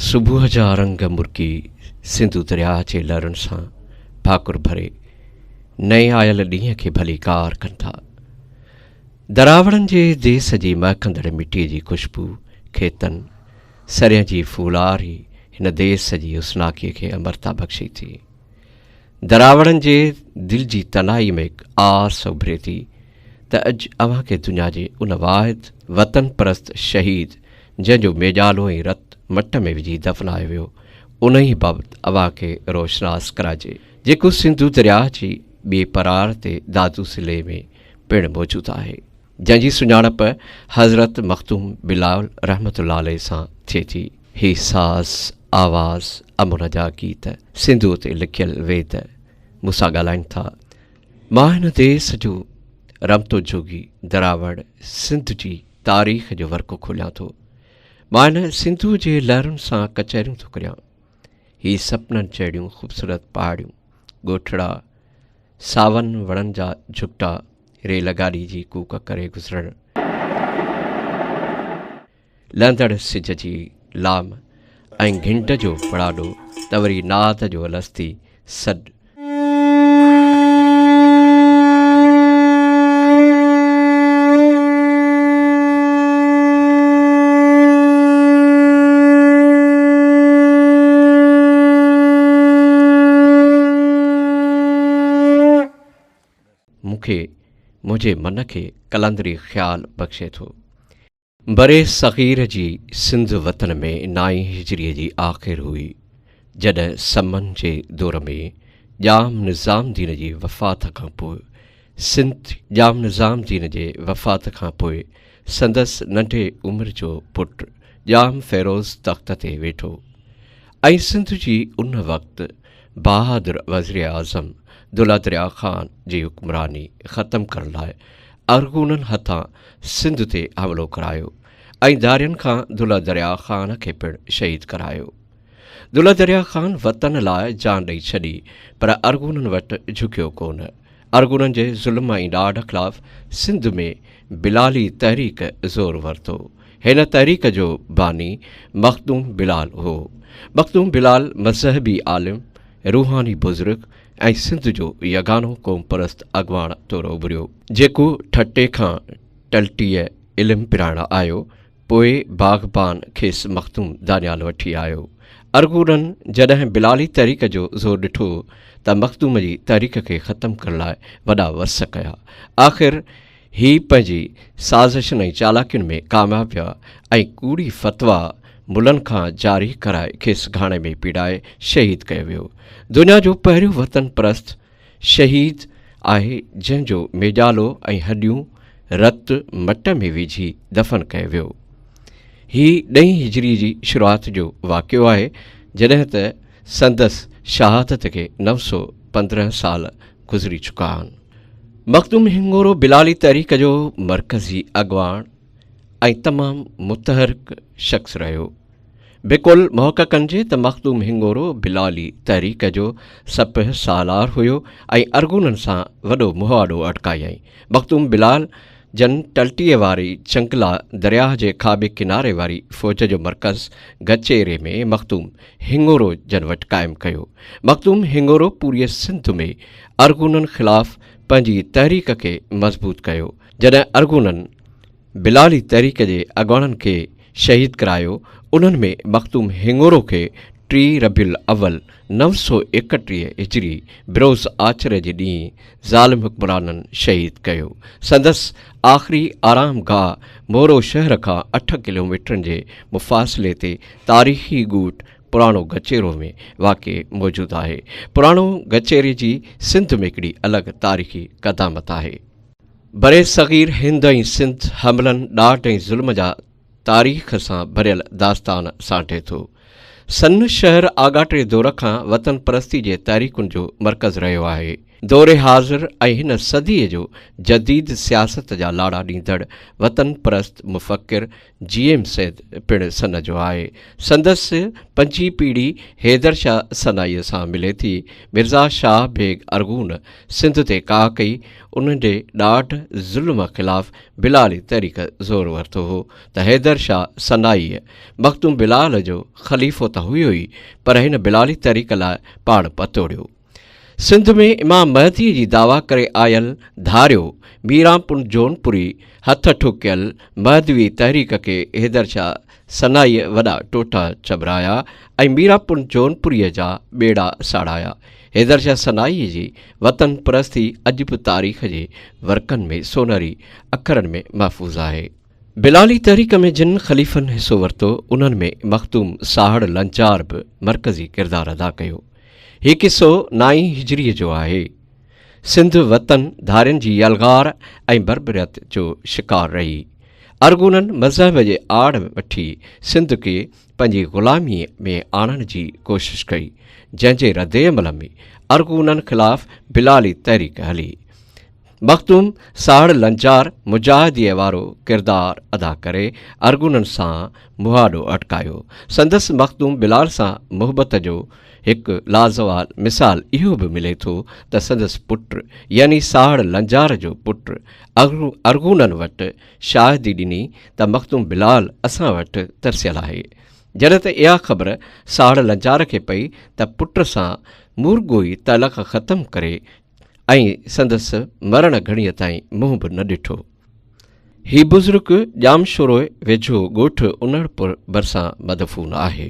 صبح جا رنگ مرڪي سنڌو درياهه جي لهرن سان ڀاڪر ڀري نئين آيل ڏينهن کي ڀليڪار ڪن ٿا. دراوڙن جي ديس جي مهڪندڙ مٽيء جي خوشبو، کيتن، سرين جي ڦولار ئي هن ديس جي حسناڪيء کي امرتا بخشي ٿي. دراوڙن جي دل جي تنهائي ۾ هڪ آس اڀري ٿي ته اڄ اوهان کي دنيا جي ان واحد وطن پرست شهيد جنهن جو ميڄالو ۽ رت مٽ ۾ وجهي دفنايو ويو انهي بابت اوهان کي روشناس ڪرائجي جيڪو سنڌو درياهه جي ٻي پرار تي دادو ضلعي ۾ پڻ موجود آهي جنهن جي سڃاڻپ حضرت مخدوم بلاول رحمة الله عليه سان ٿئي ٿي. هي ساز، آواز، امن جا گيت، سنڌوء تي لکيل ويد مون سان ڳالهائين ٿا. مان هن ديس جو رمتو جوڳي دراوڙ سنڌ جي تاريخ جو ورقو کوليان ٿو. مان هن سنڌوء جي لهرن سان ڪچهريون ٿو ڪريان. هي سپنن جهڙيون خوبصورت پهاڙيون، ڳوٺڙا، ساون وڻن جا جهڳٽا، ريل گاڏي جي ڪوڪ ڪري گذرڻ، لهندڙ سج جي لام ۽ گهنڊ جو پڙاڏو ته وري ناد جو الستي سڏ. مون کي منهنجي من کي قلندري خيال بخشي ٿو. برصغير جي سنڌ وطن ۾ نائين هجريء جي آخر هئي، جڏهن سمن جي دور ۾ ڄام نظام الدين جي وفات کان پوء سنڌ ڄام نظام الدين جي وفات کان پوء سندس ننڍي عمر جو پٽ ڄام فيروز تخت تي ويٺو ۽ سنڌ جي ان وقت بهادر وزيراعظم دولهه دريا خان جي حڪمراني ختم ڪرڻ لاء ارغونن هٿان سنڌ تي حملو ڪرايو ۽ ڌارين کان دولهه دريا خان کي پڻ شهيد ڪرايو. دولهه دريا خان وطن لاء جان ڏئي ڇڏي پر ارغونن وٽ جهڪيو ڪونه. ارغونن جي ظلم ۽ ڏاڍ خلاف سنڌ ۾ بلالي تحريڪ زور ورتو. هن تحريڪ جو باني مخدوم بلال هو. مخدوم بلال مذهبي عالم، روحاني بزرگ ۽ سنڌ جو يگانو قومپرست اڳواڻ طور اڀريو. جيڪو ٺٽي کان ٽلٽيء علم پرائڻ آيو، پوء باغبان کيس مخدوم دانيال وٺي آيو. ارغونن جڏهن بلالي تحريڪ جو زور ڏٺو ته مخدوم جي تحريڪ کي ختم ڪرڻ لاء وڏا وس ڪيا. آخر هي پنهنجي سازشن ۽ چالاڪين ۾ ڪامياب ويا ۽ ڪوڙي فتويٰ ملن کان جاري ڪرائي کيس گهاڻي ۾ پيڙائي شهيد ڪيو ويو. دنيا جو پهريون وطن پرست شهيد آهي جنهن جو ميڄالو ۽ هڏيون رت مٽ ۾ وجهي دفن ڪيو ويو. هي ڏهين هجري جي شروعات جو واقعو آهي جڏهن ته سندس شهادت کي 915 سال گذري چڪا آهن. مخدوم هنڱورو بلالي تحريڪ جو مرڪزي اڳواڻ ۽ تمام متحرڪ شخص رهيو. بقول محققن جي ته مخدوم هنڱورو بلالي تحريڪ جو سپهه سالار هيو ۽ ارغونن سان وڏو مهاڏو اٽڪايائين. مخدوم بلال جن ٽلٽيء واري چنگلا درياهه جي کاٻي ڪناري واري فوج جو مرڪز گچيري ۾ مخدوم هنڱورو جن وٽ قائم ڪيو. مخدوم هنڱورو پوريء سنڌ ۾ ارغونن خلاف پنهنجي تحريڪ کي مضبوط ڪيو. جڏهن ارغونن بلالي تحريڪ جي اڳواڻن کي شهيد ڪرايو، انهن ۾ مخدوم هنڱورو کي ٽي ربيع الاول 931 هجري بروز آچر جي ڏينهن ظالم حڪمرانن شهيد ڪيو. سندس آخري آرام گاهه مورو شهر کان اٺ ڪلوميٽرن جي مفاصلي تي تاريخي ڳوٺ پراڻو گچيرو ۾ واقع موجود آهي. پراڻو گچيري جي سنڌ ۾ هڪڙي الڳ تاريخي قدامت آهي. برصغير هند ۽ سنڌ حملن، ڏاڍ ۽ ظلم جا تاريخ سان ڀريل داستان سانڍي ٿو. سن شهر آڳاٽي دور کان وطن پرستي جي تحريڪن جو مرڪز رهيو آهي. دور حاضر ۽ هن صديء جو جديد سياست جا لاڙا ڏيندڙ وطن پرست مفڪر جي ايم سيد پڻ سن جو آهي. سندس پنجين پيڙهي حيدر شاهه سنائيء سان ملي ٿي. مرزا شاهه بيگ ارغون سنڌ تي ڪاهه ڪئي، انهن جي ڏاڍ ظلم خلاف بلالي تحريڪ زور ورتو هو ته حيدر شاهه سنائيء مخدوم بلال جو خليفو ته هيو ئي پر هن بلالي تحريڪ لاء پاڻ پتوڙيو. سنڌ ۾ امام مهدي جي دعويٰ ڪري آيل ڌاريو ميران پن جونپوري هٿ ٺوڪيل مهدوي تحريڪ کي حيدر شاهه سنائيء وڏا ٽوٽا چٻرايا ۽ ميران پن جونپوريء جا ٻيڙا ساڙايا. حيدر شاهه سنائيء جي وطن پرستي اڄ به تاريخ جي ورقن ۾ سونهري اکرن ۾ محفوظ آهي. بلالي تحريڪ ۾ جن خليفن حصو ورتو، انهن ۾ مخدوم ساهڙ لنجار به مرڪزي ڪردار ادا ڪيو. هي قصو نائين هجريء جو آهي. سنڌ وطن ڌارين جي يلغار ۽ بربريت جو شڪار رهي. ارغونن مذهب جي آڙ وٺي سنڌ کي پنهنجي غلاميء ۾ آڻڻ جي ڪوشش ڪئي، جنهن جي ردعمل ۾ ارغونن خلاف بلالي تحريڪ هلي. مخدوم ساهڙ لنجار مجاهديء وارو ڪردار ادا ڪري ارغونن سان مهاڏو اٽڪايو. سندس مخدوم بلال سان محبت جو هڪ لازوال مثال اهو به ملي ٿو ته سندس پٽ يعني ساهڙ لنجار جو پٽ ارغونن وٽ شاهدي ڏني ته مخدوم بلال اسان وٽ ترسيل آهي. جڏهن ته اها خبر ساهڙ لنجار کي پئي ته پٽ سان مورڳوئي تعلق ختم ڪري ۽ سندس مرڻ گهڙيء تائين منهن به نه ڏٺو. هي بزرگ ڄامشوري ويجهو ڳوٺ انڙپور ڀرسان مدفون آهي.